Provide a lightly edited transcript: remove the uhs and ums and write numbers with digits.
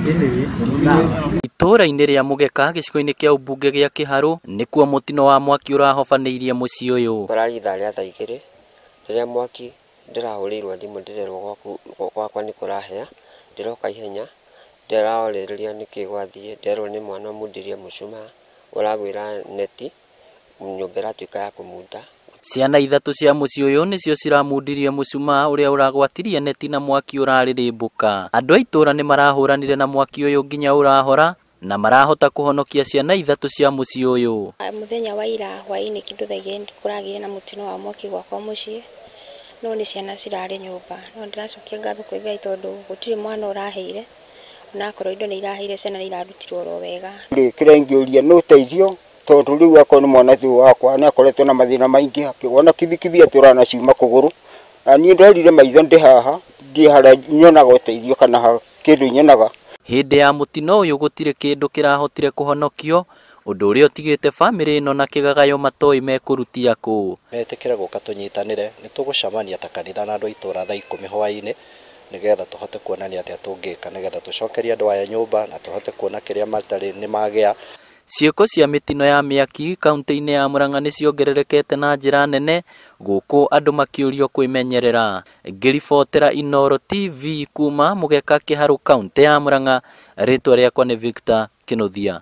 Itũũra-inĩ rĩa Mũgeka gĩcigo-inĩ kĩa ũmbunge gĩa Kĩharũ nĩkuo mũtino wa mwaki ũrahobanĩirie mũciĩ ũyũ. Kũrarĩ ithaa rĩa thaa 2 rĩrĩa mwaki ndĩrahũrĩirwo thimũ ndĩrerwo gwakwa nĩ kũrahĩa, ndĩroka ihenya ndĩrorĩrĩria nĩkĩ gwathiĩ, nderwo nĩ mwana mundirie mũcumaa ũragwĩra neti nyũmba ĩratuĩka ya kũmunda. Ciana ithatũ cia mũciĩ ũyũ nĩcio ciramundirie mũcumaa ũrĩa ũragwatirie neti na mwaki ũrarĩrĩmbũka. Andũ a itũũra nĩ marahũranire na mwaki ũyũ nginya ũrahora na marahota kũhonokia ciana ithatũ cia mũciĩ ũyũ. Mũthenya wa ira hwaĩ-inĩ kĩndũ thaa 2 kũragĩire na mũtino wa mwaki gwakwa mũciĩ, no nĩ ciana cirarĩ nyũmba. No ndĩracokia ngatho kwĩ Ngai tondũ gũtirĩ mwana ũrahĩire, onakorwo indo nĩ irahĩire ciana nĩ irarutirwo oro wega. Kĩrĩa ingĩũria nĩ ũteithio tondũ rĩu akorwo nĩ mwana ũyũ wakwa nĩ akoretwo na mathĩna maingĩ akĩgwa na kibikibi atũraga naciuma kũgũrũ, na niĩ ndorire maitho ndĩ haha ndĩ harĩa nyonaga ũteithio kana kĩndũ nyonaga. Hĩndĩ ya mũtino ũyũ gũtirĩ kĩndũ kĩrahotire kũhonokio, ũndũ ũrĩa ũtigĩte bamĩrĩ ĩno na kĩgagayo matoĩ mekũrutia kũ. Metĩkĩre gũka tũnyitanĩre, nĩ tũgũcemania ta kanitha na andũ a itũũra thaa 10 hwaĩ-inĩ nĩgetha tũhote kuonania atĩa tũngĩka nĩgetha tũcokerie andũ aya nyũmba na tũhote kuona kĩrĩa matarĩ nĩ magĩa. Ciĩko cia mĩtino ya mĩaki kaunti-inĩ ya Murang'a nĩ ciongererekete na njĩra nene gũkũ andũ makĩũrio kwĩmenyerera. Ngĩribotera Inooro TV kuma Mũgeka Kĩharũ kaunti ya Murang'a, rĩtwa rĩakwa nĩ Victor Kĩnuthia.